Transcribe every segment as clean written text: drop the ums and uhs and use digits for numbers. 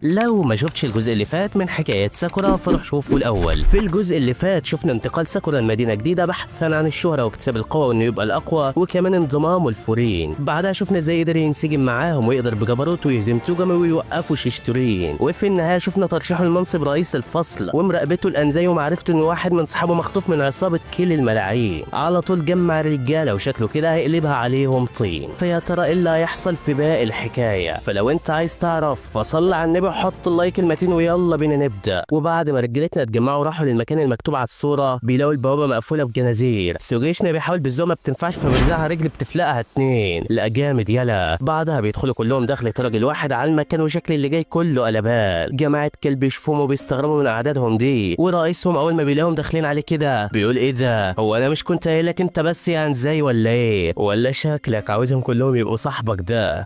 لو ما شفتش الجزء اللي فات من حكاية ساكورا فروح شوفه الأول. في الجزء اللي فات شفنا انتقال ساكورا لمدينة جديدة بحثا عن الشهرة واكتساب القوة وانه يبقى الأقوى، وكمان انضمامه لفورين. بعدها شفنا ازاي قدر ينسجم معاهم ويقدر بجبروته يهزم توجامي ويوقفوا شيشتورين. وفي النهاية شفنا ترشيحه لمنصب رئيس الفصل ومراقبته الأنزاي ومعرفته ان واحد من صحابه مخطوف من عصابة كيل الملاعين. على طول جمع الرجالة وشكله كده هيقلبها عليهم طين. فيا ترى ايه اللي هيحصل في باقي الحكاية؟ فلو انت عايز تعرف فصل على النبي وحط ال like المتين ويلا بينا نبدا. وبعد ما رجالتنا اتجمعوا راحوا للمكان المكتوب على الصورة، بيلاقوا البوابة مقفولة بجنازير. سوجيشنا بيحاول بالزوم ما بتنفعش، فبيرزعها رجل بتفلقها اتنين. لا جامد يلا. بعدها بيدخلوا كلهم دخلة راجل واحد على المكان، وشكل اللي جاي كله قلبان. جماعة كلب يشوفوهم وبيستغربوا من اعدادهم دي، ورئيسهم اول ما بيلاقيهم داخلين عليه كده بيقول ايه ده، هو انا مش كنت قايل لك انت بس يا انزاي ولا ايه؟ ولا شكلك عاوزهم كلهم يبقوا صاحبك ده؟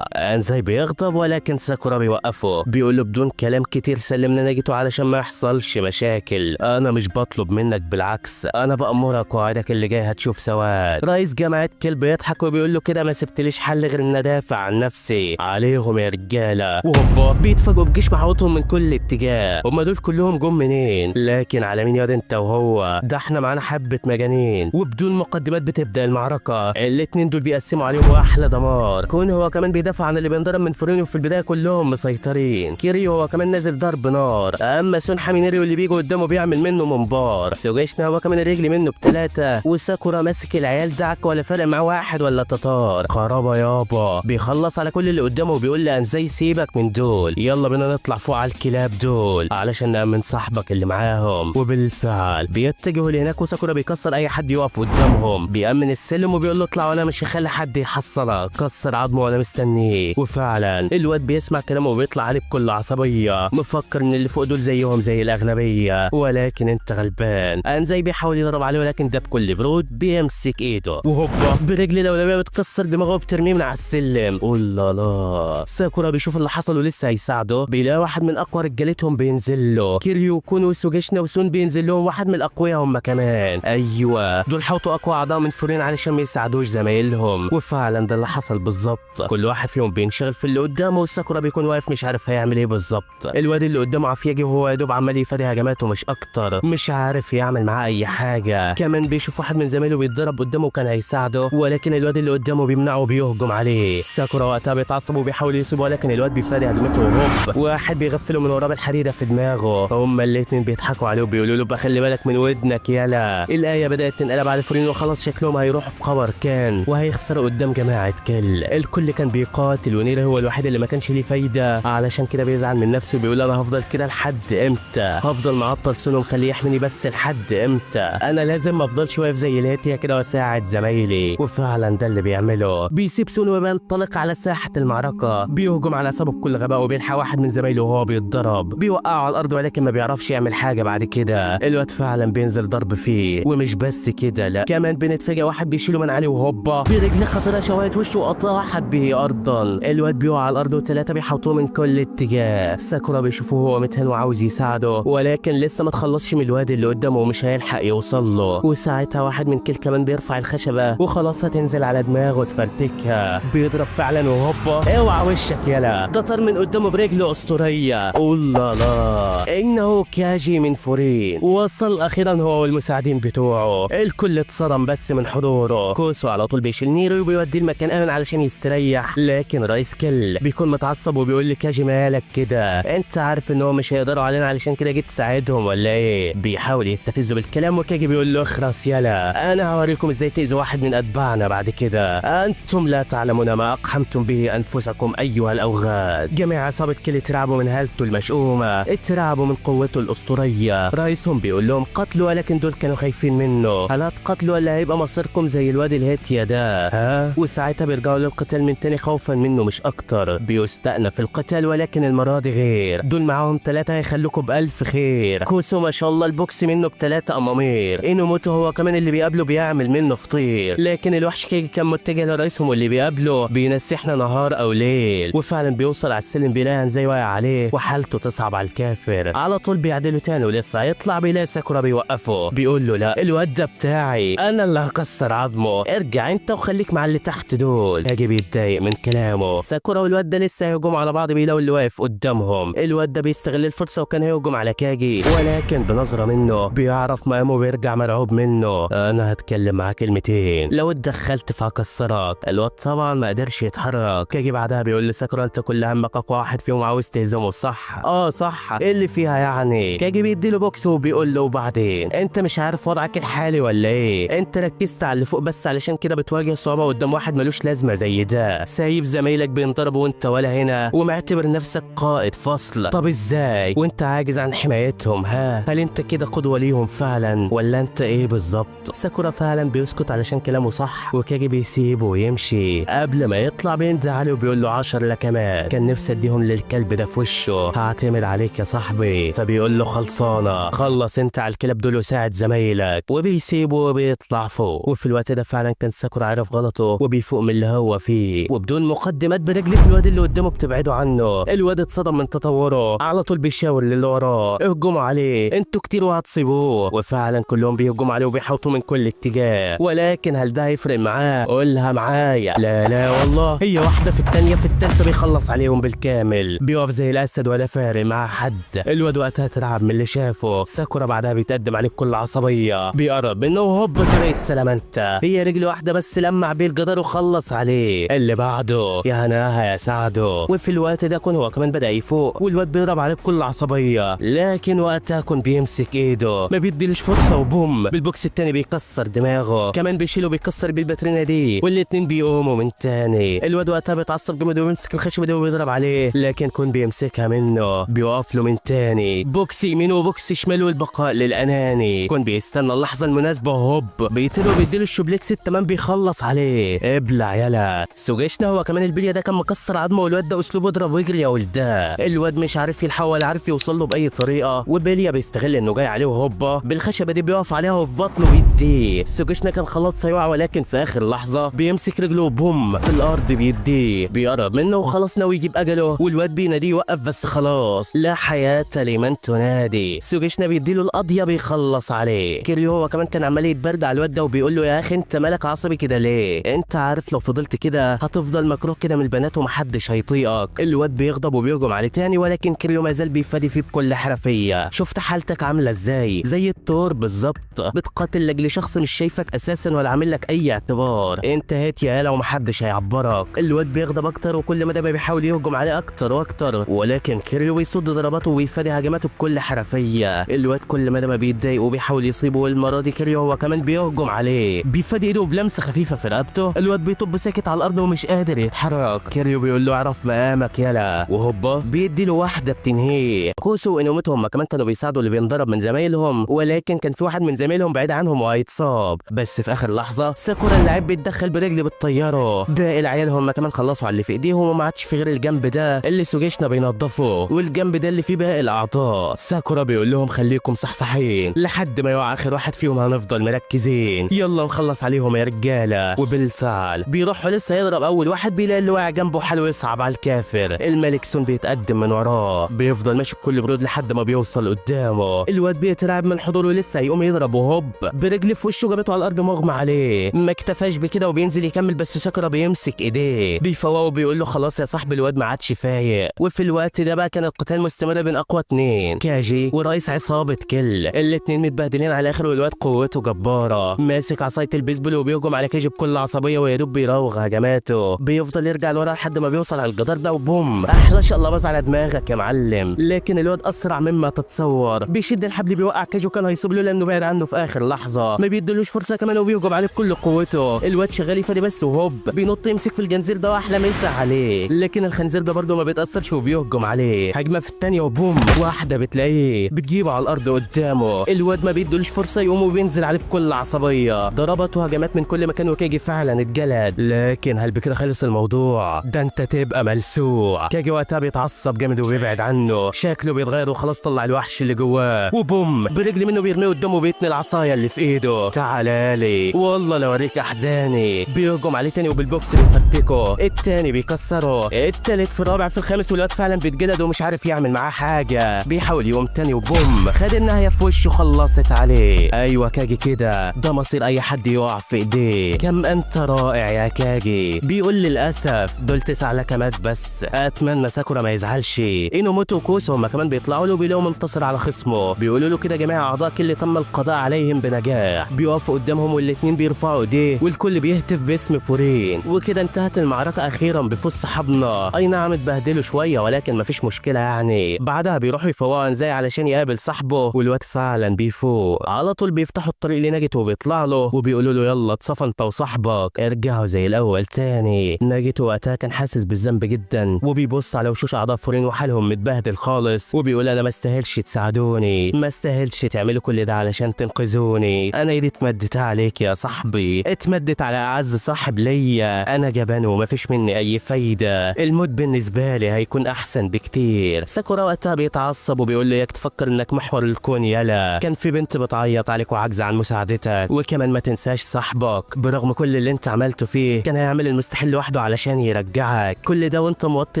انزاي بيغضب، ولكن ساكورا بيوقفه بيقول له بدون كلام كتير سلمنا ناجيتو علشان ما يحصلش مشاكل. انا مش بطلب منك، بالعكس انا بأمرك وعدك اللي جاي هتشوف سواد. رئيس جامعة كلب يضحك وبيقول له كده ما سبتليش حل غير ان ادافع عن نفسي عليهم يا رجاله. وهوبا بيتفاجئوا بجيش محاوطهم من كل اتجاه. هما دول كلهم جم منين؟ لكن على مين ياض انت وهو؟ ده احنا معانا حبه مجانين. وبدون مقدمات بتبدا المعركة. الاتنين دول بيقسموا عليهم احلى دمار. كون هو كمان بيدافع عن اللي بينضرب من فورينيو. في البداية كلهم مسيطرين. كيريو هو كمان نازل ضرب نار. اما سون حامينيريو اللي بيجي قدامه بيعمل منه منبار. سوجيشنا هو كمان الرجل منه بثلاثة، وساكورا ماسك العيال دعك ولا فارق معاه واحد ولا تتار. خرابه يابا. بيخلص على كل اللي قدامه وبيقول لانزاي سيبك من دول، يلا بينا نطلع فوق على الكلاب دول علشان نأمن صاحبك اللي معاهم. وبالفعل بيتجهوا لهناك، وساكورا بيكسر اي حد يقف قدامهم. بيأمن السلم وبيقول له اطلع وانا مش هخلي حد يحصلك، كسر عظمه وانا مستنيه. وفعلا الواد بيسمع كلامه وبيطلع عليه بكل عصبية، مفكر ان اللي فوق دول زيهم زي الاغلبية، ولكن انت غلبان. انزاي بيحاول يضرب عليه، ولكن ده بكل برود بيمسك ايده وهوبا برجل الاولوية بتكسر دماغه وبترميه من على السلم. قول لا لا. ساكورا بيشوف اللي حصل ولسه هيساعده، بيلاقي واحد من اقوى رجالتهم بينزل له. كيريو كونو وسوجيشنا وسون بينزل لهم واحد من الاقوياء هم كمان. ايوه دول حوطوا اقوى اعضاء من فورين علشان ما يساعدوش زمايلهم. وفعلا ده اللي حصل بالظبط. كل واحد فيهم بينشغل في اللي قدامه، وساكورا بيكون واقف مش عارف هيعمل ايه بالظبط. الواد اللي قدامه عفيجي وهو يا دوب عمال يفادي هجماته مش اكتر، مش عارف يعمل معاه اي حاجة. كمان بيشوف واحد من زمايله بيتضرب قدامه وكان هيساعده، ولكن الواد اللي قدامه بيمنعه وبيهجم عليه. ساكورا وقتها بيتعصب وبيحاول يصيبه، ولكن الواد بيفادي هجمته وهوب واحد بيغفله من وراه بالحديده في دماغه. هما الاتنين بيضحكوا عليه وبيقولوا له بخلي بالك من ودنك يلا. الايه بدات تنقلب على فرين وخلاص شكلهم هيروحوا في خبر كان وهيخسروا قدام جماعة كل. الكل كان بيقاتل ونيري هو الوحيد اللي ما كانش ليه فايده، علشان كده بيزعل من نفسه وبيقول انا هفضل كده لحد امتى؟ هفضل معطل سونو ومخليه يحميني بس لحد امتى؟ انا لازم ما افضلش واقف زي الهاتيه كده واساعد زمايلي. وفعلا ده اللي بيعمله، بيسيب سونو وبينطلق على ساحة المعركة. بيهجم على عصابة بكل غباء وبيلحق واحد من زمايله وهو بيتضرب، بيوقعه على الارض ولكن ما بيعرفش يعمل حاجة بعد كده. الواد فعلا بينزل ضرب فيه، ومش بس كده لا كمان بنتفاجئ واحد بيشيله من عليه وهوبا برجل خطيرة شويت وشه وقطعت به ارضا. الواد بيقع على الارض وثلاثة بيحوطوه من كل اتجاه. ساكورا بيشوفه وهو متهان وعاوز يساعده، ولكن لسه ما تخلصش من الواد اللي قدامه ومش هيلحق يوصل له. وساعتها واحد من كل كمان بيرفع الخشبة وخلاص هتنزل على دماغه تفرتكها. بيضرب فعلا وهوبا اوعى وشك يلا، ده طار من قدامه برجله اسطورية. قول لا لا، انه كاجي من فورين. وصل اخيرا هو والمساعدين بتوعه. الكل اتصدم بس من حضوره. كوسو على طول بيشيل نيرو وبيوديه المكان امن علشان يستريح، لكن رئيس كل بيكون متعصب وبيقول لكاجي مالك كده، انت عارف ان هو مش هيقدروا علينا علشان كده جيت تساعدهم ولا ايه؟ بيحاول يستفزه بالكلام، وكاجي بيقول له اخرس يلا، انا هوريكم ازاي تأذوا واحد من اتباعنا بعد كده، انتم لا تعلمون ما اقحمتم به انفسكم ايها الاوغاد. جميع عصابة كل اترعبوا من هالته المشؤومة، اترعبوا من قوته الاسطورية. رئيسهم بيقول لهم قتلوا، ولكن دول كانوا خايفين منه. هل هتقتلوا ولا هيبقى مصيركم زي الواد الهاتيا ده؟ ها؟ وساعتها بيرجعوا للقتال من تاني خوفا منه مش اكتر. بيستأنف القتال، ولكن المرة دي غير، دول معاهم ثلاثة هيخلوكوا بألف خير. كوسو ما شاء الله البوكس منه بثلاثة أمامير. إنوموتو هو كمان اللي بيقابله بيعمل منه فطير. لكن الوحش كيجي كان متجه لرئيسهم، واللي بيقابله بينسحنا نهار أو ليل. وفعلا بيوصل على السلم بيلاقي زي واقع عليه وحالته تصعب على الكافر. على طول بيعدله تاني ولسه هيطلع بيلاقي ساكورا بيوقفه بيقول له لا، الواد ده بتاعي، انا اللي هكسر عظمه، ارجع انت وخليك مع اللي تحت دول. هاجي بيتضايق من كلامه. ساكورا والواد ده لسه هيهجموا على بعض. بعض بيلاقوا اللي واقف قدامهم. الواد ده بيستغل الفرصة وكان هيهجم على كاجي، ولكن بنظره منه بيعرف مقامه وبيرجع مرعوب منه. انا هتكلم معاه كلمتين، لو اتدخلت فهكسرك. الواد طبعا ما قدرش يتحرك. كاجي بعدها بيقول لساكورا انت كل همك اقوى واحد فيهم عاوز تهزمه صح؟ اه صح، ايه اللي فيها يعني؟ كاجي بيديله بوكس وبيقول له وبعدين انت مش عارف وضعك الحالي ولا ايه؟ انت ركزت على اللي فوق بس، علشان كده بتواجه صعوبة قدام واحد ملوش لازمه زي ده، سايب زمايلك بينضربوا وانت ولا هنا، ومعتبر نفسك قائد فصل. طب ازاي وانت عاجز عن حمايتهم؟ ها، هل انت كده قدوة ليهم فعلا ولا انت ايه بالظبط؟ ساكورا فعلا بيسكت علشان كلامه صح، وكاجي بيسيبه ويمشي. قبل ما يطلع بينده عليه وبيقول له 10 لكمات كان نفسي اديهم للكلب ده في وشه، هعتمد عليك يا صاحبي. فبيقول له خلصانه، خلص انت على الكلاب دول وساعد زمايلك، وبيسيبه وبيطلع فوق. وفي الوقت ده فعلا كان ساكورا عارف غلطه وبيفوق من اللي هو فيه، وبدون مقدمات برجله في الواد اللي قدامه بتبعده عنه. الواد اتصدم من تطوره، على طول بيشاور للي وراه اهجموا عليه انتوا كتير وهتصيبوه. وفعلا كلهم بيهجموا عليه وبيحوطوا من كل اتجاه، ولكن هل ده هيفرق معاه؟ قولها معايا، لا لا والله، هي واحدة في التانية في التالتة بيخلص عليهم بالكامل، بيقف زي الاسد ولا فارق مع حد. الواد وقتها اترعب من اللي شافه. ساكورا بعدها بيتقدم عليه بكل عصبية، بيقرب منه وهوب طريق السلامة انت، هي رجل واحدة بس لمع بيه الجدار وخلص عليه. اللي بعده يا هناها يا سعدة. وفي الوقت ده كون هو كمان بدا يفوق، والواد بيضرب عليه بكل عصبية، لكن وقتها كون بيمسك ايده ما بيديلوش فرصة، وبوم بالبوكس التاني بيكسر دماغه، كمان بيشيله بيكسر بالباترينا دي، والاتنين بيقوموا من تاني. الواد وقتها بيتعصب جامد وبيمسك الخشبة دي وبيضرب عليه، لكن كون بيمسكها منه بيوقف له من تاني، بوكس يمين وبوكس شمال والبقاء للاناني. كون بيستنى اللحظة المناسبة وهوب بيطير وبيديله الشوبليكس التمام بيخلص عليه. ابلع يلا. سوجيشنا هو كمان البلية ده كان مكسر عظمه، والواد ده اسلوبه اضرب ويجري يا ولده. الواد مش عارف يلحق ولا عارف يوصل له باي طريقه، وبليا بيستغل انه جاي عليه وهوبا بالخشبه دي بيقف عليها وفي بطنه بيديه. سوجيشنا كان خلاص هيقع، ولكن في اخر لحظة بيمسك رجله وبوم في الارض بيديه، بيقرب منه وخلاص ناوي يجيب اجله، والواد بيناديه يوقف بس خلاص لا حياة لمن تنادي. سوجيشنا بيديله القضية بيخلص عليه. كيريو هو كمان كان عمال يتبرد على الواد ده وبيقول له يا اخي انت مالك عصبي كده ليه؟ انت عارف لو فضلت كده هتفضل مكروه كده من البنات ومحدش هيطيقك. الواد بيغضب وبيهجم عليه تاني، ولكن كيريو ما زال بيفادي فيه بكل حرفية. شفت حالتك عامله ازاي؟ زي التور بالظبط، بتقاتل لاجل شخص مش شايفك اساسا ولا عامل لك اي اعتبار. انتهيت يا يالا ومحدش هيعبرك. الواد بيغضب اكتر، وكل ما ده بيحاول يهجم عليه اكتر واكتر، ولكن كيريو بيصد ضرباته وبيفادي هجماته بكل حرفية. الواد كل ما ده بيتضايق وبيحاول يصيبه، والمرة دي كيريو هو كمان بيهجم عليه، بيفادي ايده بلمسه خفيفة في رقبته. الواد بيطب ساكت على الارض ومش قادر يتحرك. كيريو بيقول له اعرف مقامك يالا، وهوبا بيدي له واحدة بتنهيه. كوسو وانوميتو هم كمان كانوا بيساعدوا اللي بينضرب من زمايلهم، ولكن كان في واحد من زمايلهم بعيد عنهم وهيتصاب، بس في اخر لحظة ساكورا اللاعب بيتدخل برجل بالطيارة. باقي العيال هم كمان خلصوا على اللي في ايديهم، وما عادش في غير الجنب ده اللي سوجيشنا بينضفه، والجنب ده اللي فيه باقي الاعضاء. ساكورا بيقول لهم خليكم صحصحين لحد ما يقع اخر واحد فيهم، هنفضل مركزين، يلا نخلص عليهم يا رجاله. وبالفعل بيروحوا لسه يضرب اول واحد، بيلاقي اللي واقع جنبه حاله يصعب على الكافر. الملك سون بيتقدم من وراه، بيفضل ماشي بكل برود لحد ما بيوصل قدامه. الواد بيترعب من حضوره، لسه هيقوم يضرب وهوب برجل في وشه جابته على الارض مغمى عليه. ما اكتفاش بكده وبينزل يكمل، بس ساكورا بيمسك ايديه بيفوقه وبيقول له خلاص يا صاحبي الواد ما عادش فايق. وفي الوقت ده بقى كان القتال مستمر بين اقوى اتنين، كاجي ورئيس عصابة كل. الاتنين متبهدلين على الاخر، والواد قوته جبارة، ماسك عصاية البيسبول وبيهجم على كاجي بكل عصبية، ويا دوب بيراوغ هجماته، بيفضل يرجع لورا لحد ما بيوصل على الجدار ده وبوم احلى شقلباز على دماغك يا معلم. لكن الواد اسرع مما تتصور، بيشد الحبل بيوقع كاجي وكان هيصيب له لانه بعد عنه في اخر لحظة، ما بيدلوش فرصة كمان وبيهجم عليه بكل قوته. الواد شغال يفادي بس وهوب بينط يمسك في الجنزير ده واحلى مسا عليه، لكن الخنزير ده برده ما بيتاثرش وبيهجم عليه. هجمة في الثانية وبوم واحدة بتلاقيه بتجيبه على الارض قدامه. الواد ما بيدلوش فرصة يقوم وبينزل عليه بكل عصبية، ضربات وهجمات من كل مكان، وكاجي فعلا اتجلد. لكن هل بكده خلص الموضوع؟ ده انت تبقى ملسوع. كاجي وقتها بيتعصب جامد وبيبعد عنه، شكله بيتغير وخلاص طلع الوحش اللي جواه، وبوم برجل منه بيرميه قدامه بيتني العصاية اللي في ايده. تعالى لي والله لو اوريك احزاني. بيهجم عليه تاني وبالبوكس بيفرتكه، التاني بيكسره، التالت في الرابع في الخامس، والواد فعلا بيتجلد ومش عارف يعمل معاه حاجة. بيحاول يقوم تاني وبوم خد النهاية في وشه خلصت عليه. ايوه كاجي كده، ده مصير اي حد يقع في ايديه. كم انت رائع يا كاجي. بيقول للاسف دول 9 لكمات بس. اتمنى ساكورا ما يزعلش. اينوموتو وكوسو هما كمان بيطلعوا له، بيلاقوا منتصر على خصمه. بيقولوا له كده جميع اعضاء كل تم القضاء عليهم بنجاح. بيقفوا قدامهم والاثنين بيرفعوا ايديه والكل بيهتف باسم فورين. وكده انتهت المعركة اخيرا بفوز صحابنا. اي نعم اتبهدلوا شوية ولكن مفيش مشكلة يعني. بعدها بيروحوا يفوقوا انزاي علشان يقابل صاحبه، والواد فعلا بيفوق على طول. بيفتحوا الطريق لناجيتو وبيطلع له وبيقولوا له يلا اتصفى انت وصاحبك، ارجعوا زي الاول تاني. ناجيتو وقتها كان حاسس بالذنب جدا، وبيبص على وشوش اعضاء فورين وحالهم متبهدل خالص، وبيقول انا ما استاهلش تساعدوني، ما استاهلش تعملوا كل ده علشان تنقذوني، انا ايدي اتمدت عليك يا صاحبي، اتمدت على اعز صاحب ليا، انا جبان ومفيش مني اي فايده، الموت بالنسبة لي هيكون احسن بكتير. ساكورا وقتها بيتعصب وبيقول له ياك تفكر انك محور الكون، يلا كان في بنت بتعيط عليك وعاجزه عن مساعدتك، وكمان ما تنساش صاحبك برغم كل اللي انت عملته فيه كان هيعمل المستحيل لوحده علشان يرجعك، كل ده وانت موطي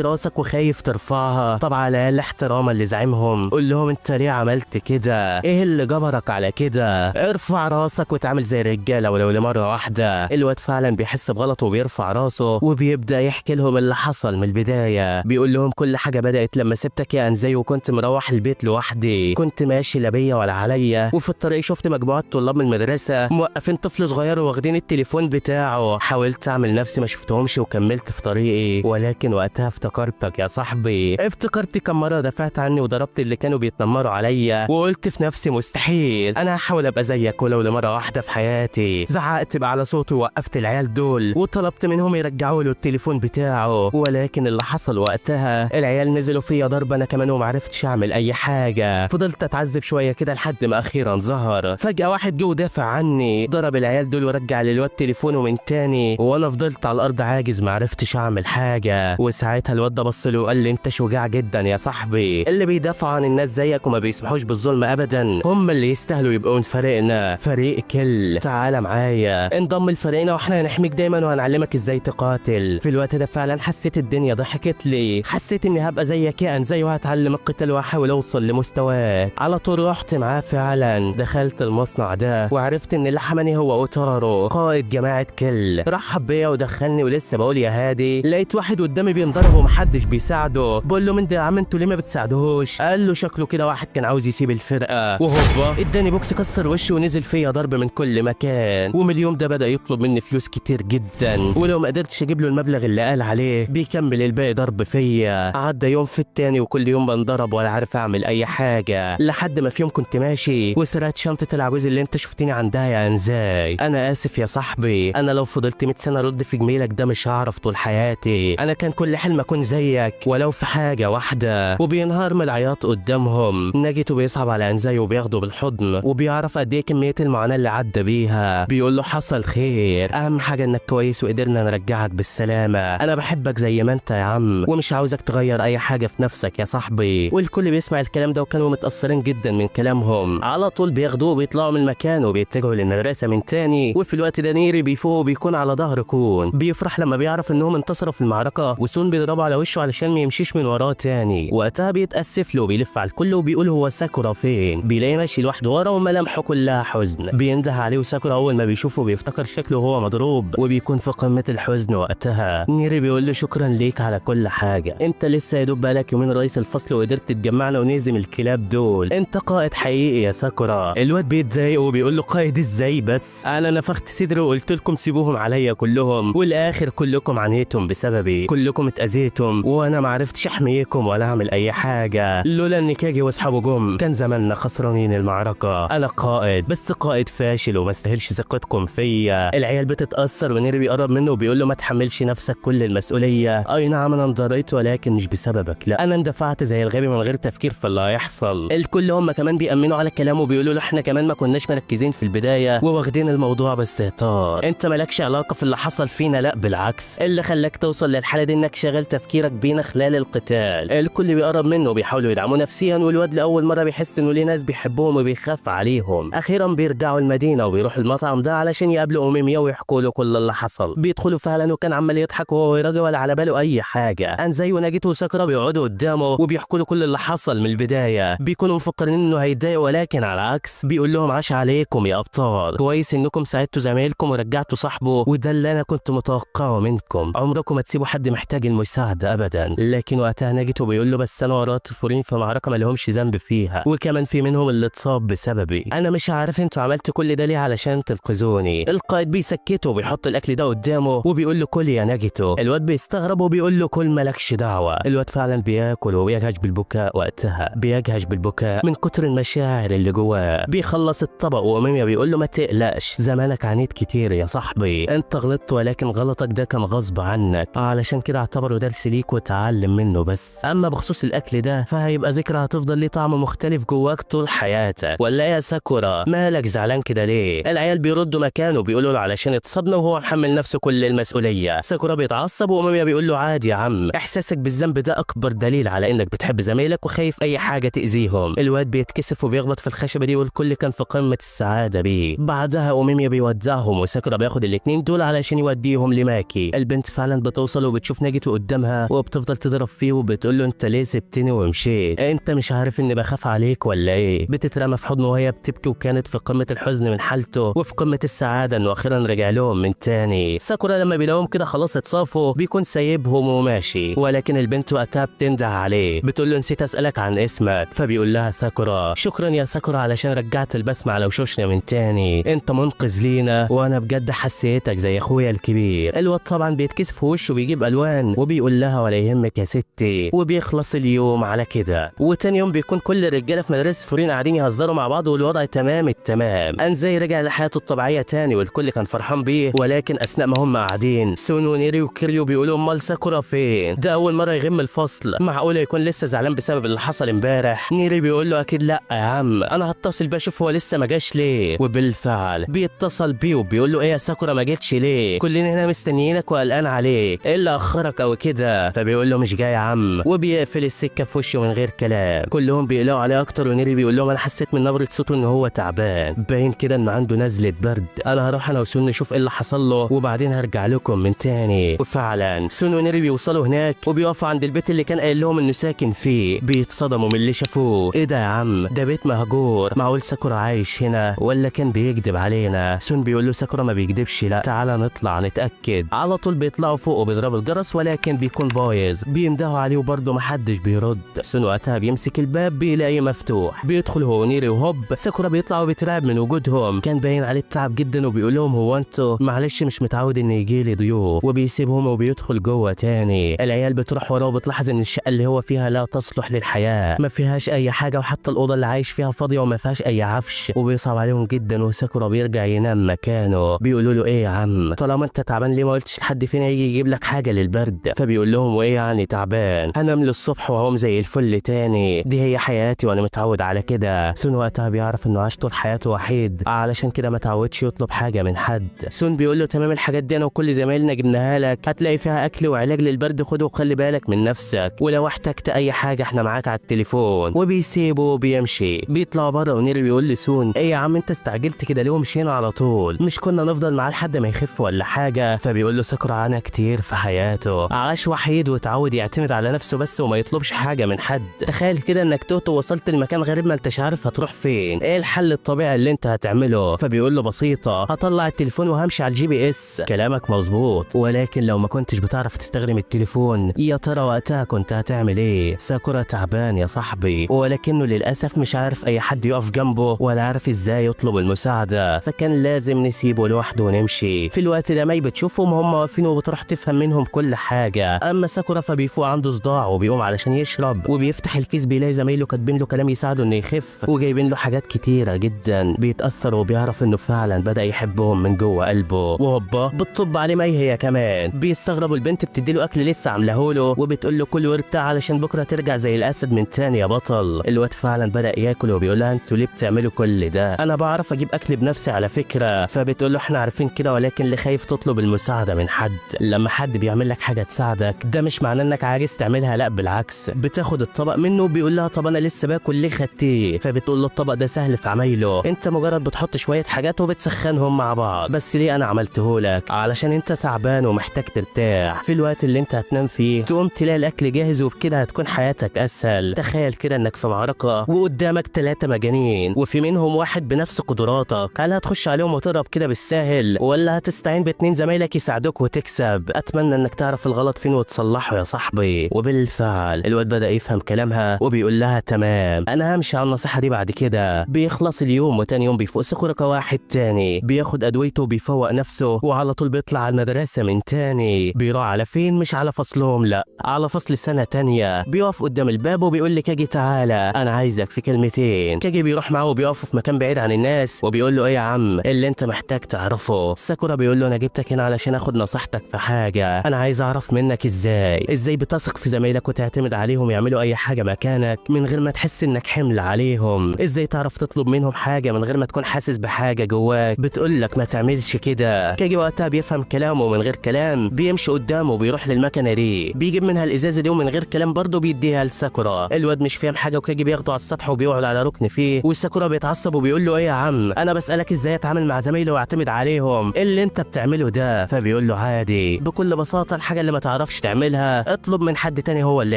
راسك وخايف ترفعها. طبعا على الاقل احتراما لزعيمهم قول لهم انت ليه عملت كده، ايه اللي جبرك على كده، ارفع راسك وتعمل زي الرجالة ولو لمره واحدة. الواد فعلا بيحس بغلطه وبيرفع راسه وبيبدا يحكي لهم اللي حصل من البداية. بيقول لهم كل حاجة بدات لما سبتك يا انزاي وكنت مروح البيت لوحدي، كنت ماشي لا بيا ولا عليا، وفي الطريق شفت مجموعة طلاب من المدرسة موقفين طفل صغير واخدين التليفون بتاعه. حاولت اعمل نفسي ما شفتهمش وكملت في طريقي، ولكن وقتها افتكرتك يا صاحبي، افتكرت كم مرة دافعت عني وضربت اللي كانوا بيتنمروا عليا، وقلت في نفسي مستحيل انا هحاول ابقى زيك ولو لمره واحدة في حياتي. زعقت بقى على صوتي ووقفت العيال دول وطلبت منهم يرجعوا له التليفون بتاعه، ولكن اللي حصل وقتها العيال نزلوا فيا ضرب انا كمان ومعرفتش اعمل اي حاجة. فضلت اتعذب شوية كده لحد ما اخيرا ظهر فجاة واحد جه ودافع عني، ضرب العيال دول ورجع للواد تليفونه من تاني، وانا فضلت على الارض عاجز معرفتش اعمل حاجة. وساعتها الواد ده بص له وقال لي انت شجاع جدا يا صاحبي، اللي بيدافعوا عن الناس زيك وما بيسمحوش بالظلم ابدا هم اللي يستاهلوا يبقوا من فريقنا، فريق كل، تعالى معايا انضم لفريقنا واحنا هنحميك دايما وهنعلمك ازاي تقاتل. في الوقت ده فعلا حسيت الدنيا ضحكت لي، حسيت اني هبقى زيك يا انزاي وهتعلم القتال واحاول اوصل لمستواك. على طول رحت معاه فعلا، دخلت المصنع ده وعرفت ان اللي حماني هو اوتارو قائد جماعة كل. رحب بيا ودخلني ولسه بقول يا هادي لقيت واحد قدامي بينضرب ومحدش بيساعده. بقول له من ده يا عم انتوا ليه ما بتساعدوهوش؟ قال له شكله كده واحد كان عاوز يسيب الفرقة، وهوبا اداني بوكس كسر وشه ونزل فيا ضرب من كل مكان. ومن اليوم ده بدا يطلب مني فلوس كتير جدا، ولو ما قدرتش اجيب له المبلغ اللي قال عليه بيكمل الباقي ضرب فيا. عدى يوم في التاني وكل يوم بنضرب ولا عارف اعمل اي حاجة، لحد ما في يوم كنت ماشي وسرقت شنطه العجوز اللي انت شفتني عندها يا انزاي. انا اسف يا صاحبي، انا لو فضلت 100 سنة ارد في جميلك ده مش هعرف طول حياتي، انا كان كل حلم اكون زيك ولو في حاجة واحدة. وبينهار من العياط قدامهم. ناجيتو بيصعب على انزاي وبياخده بالحضن وبيعرف قد ايه كمية المعاناة اللي عدى بيها. بيقول له حصل خير، اهم حاجة انك كويس وقدرنا نرجعك بالسلامة، انا بحبك زي ما انت يا عم ومش عاوزك تغير اي حاجة في نفسك يا صاحبي. والكل بيسمع الكلام ده وكانوا متاثرين جدا من كلامهم. على طول بياخدوه وبيطلعوا من المكان وبيتجهوا للمدرسة من تاني. وفي الوقت ده نيري بيفوق وبيكون على ظهر كون، بيفرح لما بيعرف انهم انتصروا في المعركة، وسون بيضربه على وشه علشان ما يمشيش من وراه تاني. وقتها بيتاسف له وبيلف على الكل وبيقول هو ساكورا فين؟ بيلاقيه ماشي لوحده ورا وملامحه كلها حزن. بينده عليه وساكورا اول ما بيشوفه بيفتكر شكله وهو مضروب وبيكون في قمة الحزن وقتها. نيري بيقول له شكرا ليك على كل حاجة، انت لسه يا دوب بقالك يومين رئيس الفصل وقدرت تجمعنا ونهزم الكلاب دول، انت قائد حقيقي يا ساكورا. الواد بيتضايق وبيقول له قائد ازاي بس، انا نفخت صدري وقلت لكم سيبوهم عليا كلهم، والاخر كلكم عانيتم بسببي، كلكم اتاذيتم وانا ما عرفتش احميكم ولا اعمل اي حاجة، لولا ان كاجي واصحابه جم كان زماننا خسرانين المعركة. انا قائد بس قائد فاشل وما استاهلش ثقتكم فيا. العيال بتتاثر ونيري بيقرب منه وبيقول له ما تحملش نفسك كل المسؤولية، اي نعم انا انضريت ولكن مش بسببك، لا انا اندفعت زي الغبي من غير تفكير في اللي هيحصل. الكل هم كمان بيأمنوا على كلامه وبيقولوا له احنا كمان ما كناش مركزين في البداية وواخدين الموضوع باستهتار، انت مالكش علاقة في اللي حصل فينا، لا بالعكس اللي خلاك توصل للحالة دي انك شغل تفكيرك بينا خلال القتال. الكل بيقرب منه وبيحاولوا يدعموه نفسيا، والواد لاول مرة بيحس انه ليه ناس بيحبوهم وبيخاف عليهم. اخيرا بيرجعوا المدينة وبيروحوا المطعم ده علشان يقابلوا اوميميا ويحكوا له كل اللي حصل. بيدخلوا فعلا وكان عمال يضحك وهو يراجع ولا على باله اي حاجة. انزاي وناجيتو وساكورا بيقعدوا قدامه وبيحكوا له كل اللي حصل من البداية، بيكونوا مفكرين انه هيتضايق ولكن على العكس بيقول لهم عاش عليكم يا ابطال، كويس انكم ساعدتوا زمايلكم ورجعتوا صاحبه، وده اللي انا كنت متوقعه منكم، عمركم ما تسيبوا حد محتاج المساعدة. المساعدة ابدا. لكن وقتها ناجيتو بيقول له بس انا ورطت فورين في معركة ما لهمش ذنب فيها، وكمان في منهم اللي اتصاب بسببي، انا مش عارف انتوا عملتوا كل ده ليه علشان تنقذوني. القائد بيسكته وبيحط الاكل ده قدامه وبيقول له كل يا ناجيتو. الواد بيستغرب وبيقول له كل مالكش دعوه. الواد فعلا بياكل وبيجهش بالبكاء وقتها، بيجهش بالبكاء من كتر المشاعر اللي جواه. بيخلص الطبق وأماميا بيقول له ما تقلقش، زمانك عانيت كتير يا صاحبي، انت غلطت ولكن غلطك ده كان غصب عنك، علشان كده اعتبره درس ليك وتعلم منه بس. اما بخصوص الاكل ده فهيبقى ذكرى هتفضل ليه طعم مختلف جواك طول حياتك. ولا يا ساكورا مالك زعلان كده ليه؟ العيال بيردوا مكانه بيقولوا له علشان اتصابنا وهو محمل نفسه كل المسؤولية. ساكورا بيتعصب وأماميا بيقول له عادي يا عم، احساسك بالذنب ده اكبر دليل على انك بتحب زمايلك وخايف اي حاجة تاذيهم. الواد بيتكسف وبيخبط في الخشبة دي والكل كان في قمة السعادة بيه. بعدها أوميميا بيودعهم وساكورا بياخد الاتنين دول علشان يوديهم لماكي. البنت فعلا بتوصل وبتشوف ناجيتو قدامها وبتفضل تضرب فيه وبتقول له انت ليه سبتني ومشيت؟ انت مش عارف اني بخاف عليك ولا ايه؟ بتترمى في حضنه وهي بتبكي وكانت في قمة الحزن من حالته وفي قمة السعادة انه اخيرا رجع لهم من تاني. ساكورا لما بيلاقوهم كده خلاص اتصافوا بيكون سايبهم وماشي، ولكن البنت وقتها بتنده عليه بتقول له نسيت اسالك عن اسمك. فبيقول لها ساكورا شكرا يا ساكورا علشان رجعت البسمة على وشوشنا من تاني، انت منقذ لينا وانا بجد حسيتك زي اخويا الكبير. الواد طبعا بيتكسف في وشه وبيجيب الوان وبيقول لها ولا يهمك يا ستي، وبيخلص اليوم على كده. وتاني يوم بيكون كل الرجالة في مدرسه فورين قاعدين يهزروا مع بعض والوضع تمام التمام. انزاي رجع لحياته الطبيعية تاني والكل كان فرحان بيه، ولكن اثناء ما هم قاعدين سون ونيري وكيريو بيقولوا امال ساكورا فين؟ ده اول مرة يغم الفصل، معقولة يكون لسه زعلان بسبب اللي حصل امبارح؟ نيري بيقول له اكيد لا يا عم، انا هتصل بيه اشوف هو لسه ما جاش ليه. وبالفعل بيتصل بيه وبيقول له ايه يا ساكورا ما جيتش ليه؟ كلنا هنا مستنيينك وقلقان عليك، ايه اللي اخرك او كده؟ فبيقول له مش جاي يا عم، وبيقفل السكة في وشه من غير كلام. كلهم بيقلقوا عليه اكتر ونيري بيقول لهم انا حسيت من نبره صوته ان هو تعبان، باين كده ان عنده نزله برد، انا هروح انا وسون نشوف ايه اللي حصل له وبعدين هرجع لكم من تاني. وفعلا سون ونيري بيوصلوا هناك وبيقفوا عند البيت اللي كان قايل لهم انه ساكن فيه. بيتصدموا من اللي شافوه، ايه ده يا عم؟ ده بيت مهجور، معقول ساكورا عايش هنا ولا كان بيكذب علينا؟ سون بيقول له ساكورا ما بيكذبش، لا تعالى نطلع نتاكد. على طول بيطلعوا فوق وبيضربوا الجرس ولكن بيكون بايظ، بيندهوا عليه وبرضه محدش بيرد. سون وقتها بيمسك الباب بيلاقيه مفتوح، بيدخل هو ونيري وهوب ساكورا بيطلع وبيترعب من وجودهم، كان باين عليه التعب جدا وبيقول لهم هو انتوا معلش مش متعود ان يجي لي ضيوف، وبيسيبهم وبيدخل جوه تاني. العيال بتروح وراه وبتلاحظ ان الشقة اللي هو فيها لا تصلح للحياة، ما فيهاش اي حاجة وحتى الاوضة اللي عايش فيها فاضية وما فيهاش اي عفش، وبيصعب عليهم جدا. وساكورا بيرجع ينام مكانه. بيقولوا له ايه يا عم طالما انت تعبان ليه ما قلتش لحد فينا يجي يجيب لك حاجة للبرد؟ فبيقول لهم وايه يعني تعبان، هنام للصبح وهقوم زي الفل تاني، دي هي حياتي وانا متعود على كده. سون وقتها بيعرف انه عاش طول حياته وحيد علشان كده ما تعودش يطلب حاجة من حد. سون بيقول له تمام الحاجات دي انا وكل زمايلنا جبناها لك، هتلاقي فيها اكل وعلاج للبرد، خده وخلي بالك من نفسك، ولو احتجت اي حاجة احنا معاك على التليفون. وبيسيبه وبيمشي. بيطلع بره ونيري بيقول لسون ايه يا عم انت استعجلت كده ليه ومشينا على طول؟ مش كنا نفضل معاه لحد ما يخف ولا حاجة؟ فبيقول له ساكورا عانى كتير في حياته، عاش وحيد وتعود يعتمد على نفسه بس وما يطلبش حاجة من حد. تخيل كده انك تهت ووصلت لمكان غريب ما انتش عارف هتروح فين، ايه الحل الطبيعي اللي انت هتعمله؟ فبيقول له بسيطة، هطلع التليفون وهمشي على ال GPS. كلامك مظبوط، ولكن لو ما كنتش بتعرف تستخدم التليفون يا ترى وقتها كنت هتعمل ايه؟ ساكورا تعبان يا صاحبي، ولكنه للاسف مش عارف اي حد يقف جنبه ولا عارف ازاي يطلب المساعدة، فكان لازم نسيبه لوحده ونمشي. في الوقت ده ماي بتشوفهم هم واقفين وبتروح تفهم منهم كل حاجة. اما ساكورا فبيفوق عنده صداع وبيقوم علشان يشرب، وبيفتح الكيس بيلاقي زمايله كاتبين له كلام يساعده انه يخف وجايبين له حاجات كتيرة جدا. بيتاثر وبيعرف انه فعلا بدا يحبهم من جوه قلبه. وهوبا بتطب عليه ماي هي كمان. بيستغربوا البنت بتدي له اكل لسه عاملاه له وبتقول له كل وارتاح علشان بكره ترجع زي الاسد من تاني يا بطل. الواد فعلا بدا ياكل وبيقول لها انتوا ليه بتعملوا كل ده؟ انا بعرف اجيب اكل بنفسي على فكرة. فبتقول له احنا عارفين كده، ولكن اللي خايف تطلب المساعدة من حد. لما حد بيعمل لك حاجة تساعدك ده مش معناه انك عاجز تعملها، لا بالعكس. بتاخد الطبق منه وبيقول لها طب انا لسه باكل ليه خدتيه؟ فبتقول له الطبق ده سهل في عمايله، انت مجرد بتحط شوية حاجات وبتسخنهم مع بعض، بس ليه انا عملته لك؟ علشان انت تعبان ومحتاج ترتاح. في الوقت اللي انت هتنام فيه تقوم تلاقي الاكل جاهز، وبكده هتكون حياتك اسهل. تخيل كده انك في معركة وقدامك 3 مجانين وفي منهم واحد بنفس قدراتك، هل هتخش عليهم وتضرب كده بالساهل ولا هتستعين ب2 زمايلك يساعدوك وتكسب؟ اتمنى انك تعرف الغلط فين فين وتصلحه يا صاحبي. وبالفعل الواد بدأ يفهم كلامها وبيقول لها تمام انا همشي على النصيحة دي بعد كده. بيخلص اليوم وتاني يوم بيفوق ساكورا كواحد تاني، بياخد ادويته وبيفوق نفسه وعلى طول بيطلع على المدرسة من تاني. بيروح على فين؟ مش على فصلهم، لا على فصل سنة تانية. بيقف قدام الباب وبيقول لكاجي تعالى انا عايزك في كلمتين. كاجي بيروح معاه وبيقفوا في مكان بعيد عن الناس وبيقول له ايه يا عم اللي انت محتاج تعرفه؟ ساكورا بيقول له انا جبتك هنا علشان اخد نصيحتك في حاجة، انا عايز اعرف منك ازاي بتثق في زمايلك وتعتمد عليهم يعملوا اي حاجة مكانك من غير ما تحس انك حمل عليهم، ازاي تعرف تطلب منهم حاجة من غير ما تكون حاسس بحاجة جواك بتقولك ما تعملش كده. كاجي وقتها بيفهم كلامه من غير كلام، بيمشي قدامه وبيروح للمكنه دي، بيجيب منها الازازه دي ومن غير كلام برضه بيديها لساكورا. الواد مش فاهم حاجة وكاجي بياخده على السطح وبيقعد على ركن فيه، وساكورا بيتعصب وبيقول له ايه يا عم انا بسالك ازاي اتعامل مع زمايلي واعتمد عليهم، ايه اللي انت بتعمله ده؟ فبيقول له عادي بكل بساطة الحاجة اللي ما تعرفش تعملها اطلب من حد تاني هو اللي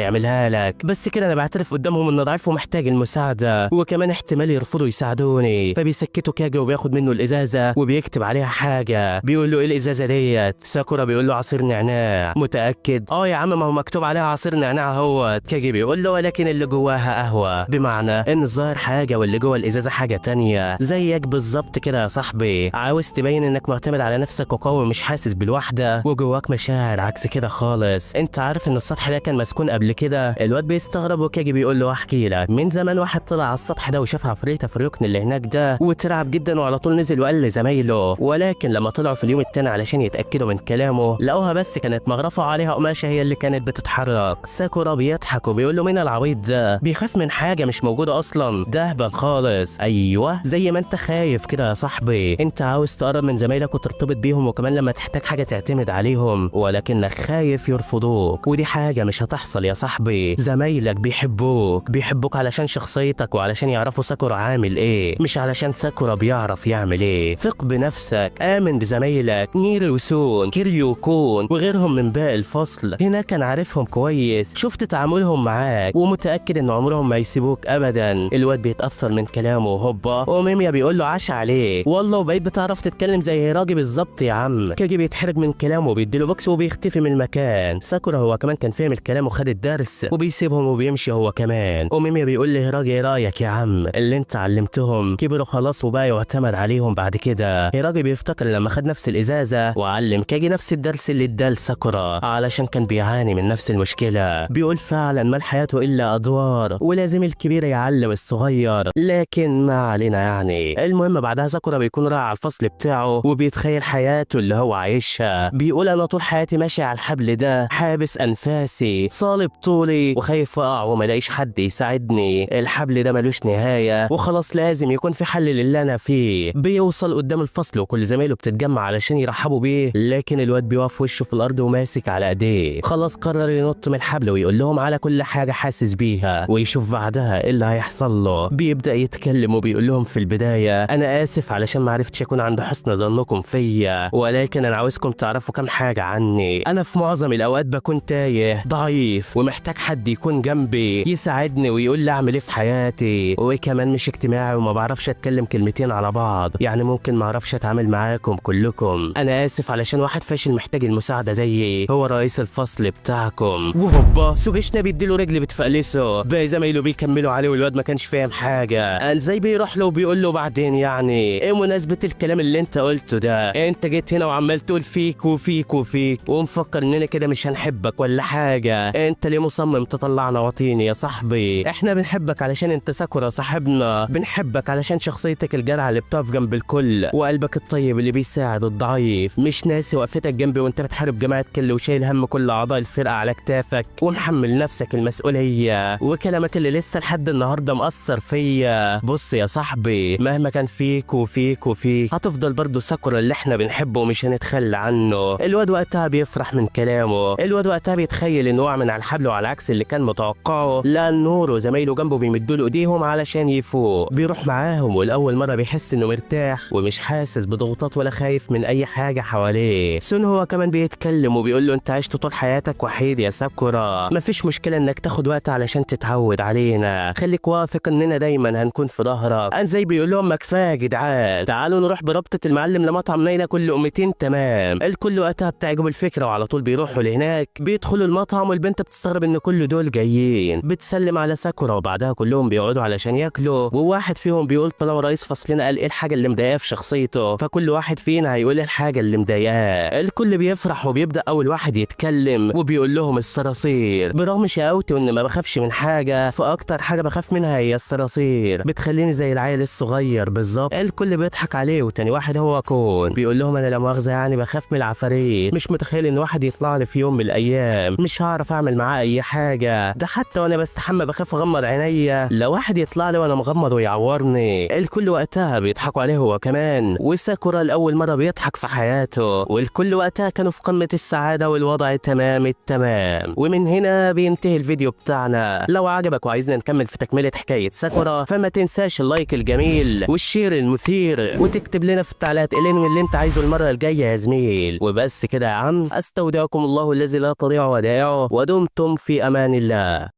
يعملها لك، بس كده انا بعترف قدامهم ان ضعيف ومحتاج المساعدة وكمان احتمال يرفضوا يساعدوني. فبيسكته كاجي وبياخد منه الازازه وبيكتب عليها حاجة، بيقول له ايه الازازه ديت؟ ساكورا بيقول له عصير نعناع. متاكد؟ اه يا عم ما هو مكتوب عليها عصير نعناع اهوت. كاجي بيقول له ولكن اللي جواها قهوة، بمعنى ان الظاهر حاجة واللي جوه الازازه حاجة تانية. زيك بالظبط كده يا صاحبي، عاوز تبين انك معتمد على نفسك وقوي مش حاسس بالوحدة وجواك مشاعر عكس كده خالص. انت عارف ان السطح ده كان مسكون قبل كده؟ الواد بيستغرب وكاجي بيقول له احكي لك، من زمان واحد طلع على السطح ده وشاف عفريته في الركن اللي هناك ده وترعب جدا وعلى طول نزل وقال لزمايله، ولكن لما طلعوا في اليوم التاني علشان يتاكدوا من كلامه لقوها بس كانت مغرفه عليها قماشة هي اللي كانت بتتحرك. ساكورا بيضحك وبيقول له مين العبيط ده؟ بيخاف من حاجة مش موجودة اصلا، ده اهبل خالص. ايوه زي ما انت خايف كده يا صاحبي، انت عاوز تقرب من زمايلك وترتبط بيهم وكمان لما تحتاج حاجة تعتمد عليهم، ولكنك خايف يرفضوك، ودي حاجة مش هتحصل يا صاحبي. زمايلك بيحبوك، بيحبوك علشان شخصيتك وعلشان يعرفوا ساكورا عامل ايه، مش علشان ساكورا بيعرف يعمل ايه. ثق بنفسك، امن بزمايلك، نيري وسون، كيريو كون وغيرهم من باقي الفصل هناك انا عارفهم كويس، شفت تعاملهم معاك ومتاكد ان عمرهم ما يسيبوك ابدا. الواد بيتاثر من كلامه هوبا، وميميا بيقول له عاش عليك والله وبقيت بتعرف تتكلم زي هيراجي بالظبط يا عم. كاجي بيتحرج من كلامه وبيديله بوكس وبيختفي من المكان. ساكورا هو كمان كان فاهم الكلام وخد الدرس وبيسيبهم وبيمشي هو كمان. وميميا بيقول لهيراجي ايه رايك يا عم اللي انت علمتهم كبروا خلاص وبقى يعتمد عليهم بعد كده. هيراجي بيفتكر لما خد نفس الازازه وعلم كاجي نفس الدرس اللي اداه لساكورا علشان كان بيعاني من نفس المشكلة. بيقول فعلا ما الحياة الا ادوار ولازم الكبير يعلم الصغير، لكن ما علينا يعني. المهم بعدها ساكورا بيكون رايح على الفصل بتاعه وبيتخيل حياته اللي هو عايشها، بيقول انا طول حياتي ماشي على الحبل ده، حابس انفاسي، صالب طولي وخايف اقع وما الاقيش حد يساعدني، الحبل ده ملوش نهاية وخلاص لازم يكون في حل للي انا فيه. بيوصل قدام الفصل وكل زمايله بتتجمع علشان يرحبوا بيه، لكن الواد بيقف وشه في الارض وماسك على ايديه. خلاص قرر ينط من الحبل ويقول لهم على كل حاجة حاسس بيها ويشوف بعدها ايه اللي هيحصل له. بيبدا يتكلم وبيقول لهم في البداية انا اسف علشان ما عرفتش اكون عند حسن ظنكم فيا، ولكن انا عاوزكم تعرفوا كام حاجة عني. انا في معظم الاوقات بكون تايه ضعيف ومحتاج حد يكون جنبي يساعدني ويقول لي اعمل ايه في حياتي، وكمان مش اجتماعي وما بعرفش اتكلم كلمتين على بعض، يعني ممكن ما اعرفش اتعامل معاكم كلكم. انا اسف علشان واحد فاشل محتاج المساعدة زيي هو رئيس الفصل بتاعكم. وهوبا سوجيشنا بيديله رجل بتفقلسه، باقي زمايله بيكملوا عليه والواد ما كانش فاهم حاجة. ازاي بيروح له وبيقول له بعدين يعني ايه مناسبة الكلام اللي انت قلته ده؟ انت جيت هنا وعمال تقول فيك وفيك وفيك ومفكر اننا كده مش هنحبك ولا حاجة، انت ليه مصمم تطلعنا وطيني يا صاحبي؟ احنا بنحبك علشان انت ساكورا صاحبنا، بنحبك علشان شخصيتك الجدعه اللي بتقف جنب الكل وقلبك الطيب اللي بيساعد الضعيف، مش ناسي وقفتك جنبي وانت بتحارب جماعة كل وشايل هم كل اعضاء الفرقة على كتافك ومحمل نفسك المسؤولية، وكلامك اللي لسه لحد النهارده مأثر فيا. بص يا صاحبي مهما كان فيك وفيك وفيك هتفضل برضه ساكورا اللي احنا بنحبه ومش هنتخلى عنه. الواد وقتها بيفرح من كلامه، الواد وقتها بيتخيل انه وقع من على الحبل وعلى عكس اللي كان متوقعه، لان نور وزمايله جنبه بيمدوا له ايديهم علشان يفوق. بيروح معاهم والاول مرة بيحس انه مرتاح ومش حاسس بضغوطات ولا خايف من اي حاجة حواليه. سون هو كمان بيتكلم وبيقول له انت عشت طول حياتك وحيد يا ساكورا، مفيش مشكلة انك تاخد وقت علشان تتعود علينا، خليك واثق اننا دايما هنكون في ظهرك. انزاي بيقول لهم ما كفاية يا جدعان، تعالوا نروح بربطه المعلم لمطعم ناينا كل لقمتين تمام. الكل وقتها بتعجبه الفكرة وعلى طول بيروحوا بيروحوا لهناك، بيدخلوا المطعم والبنت بتستغرب ان كل دول جايين، بتسلم على ساكورا وبعدها كلهم بيقعدوا علشان ياكلوا، وواحد فيهم بيقول طالما رئيس فصلنا قال ايه الحاجة اللي مضايقاه في شخصيته، فكل واحد فينا هيقول الحاجة اللي مضايقاه. الكل بيفرح وبيبدا اول واحد يتكلم وبيقول لهم الصراصير، برغم شقاوتي وان ما بخافش من حاجة، فاكتر حاجة بخاف منها هي الصراصير، بتخليني زي العيل الصغير بالظبط. الكل بيضحك عليه. وتاني واحد هو كون بيقول لهم انا لا مؤاخذة يعني بخاف من العفاريت، مش متخيل ان واحد يطلع لي في يوم من الايام، مش هعرف اعمل معاه اي حاجة، ده حتى وانا بستحمى بخاف اغمض عينيا، لو واحد يطلع لي وانا مغمض ويعورني. الكل وقتها بيضحكوا عليه هو كمان، وساكورا لاول مرة بيضحك في حياته، والكل وقتها كانوا في قمة السعادة والوضع تمام التمام. ومن هنا بينتهي الفيديو بتاعنا. لو عجبك وعايزنا نكمل في تكمله حكاية ساكورا، فما تنساش ال like الجميل وال share المثير، وتكتب لنا في التعليقات الانمي اللي انت عايزه المرة الجاية يا زميل. وبس كده يا عم، استودعكم الله الذي لا تضيع ودائعه، ودمتم في امان الله.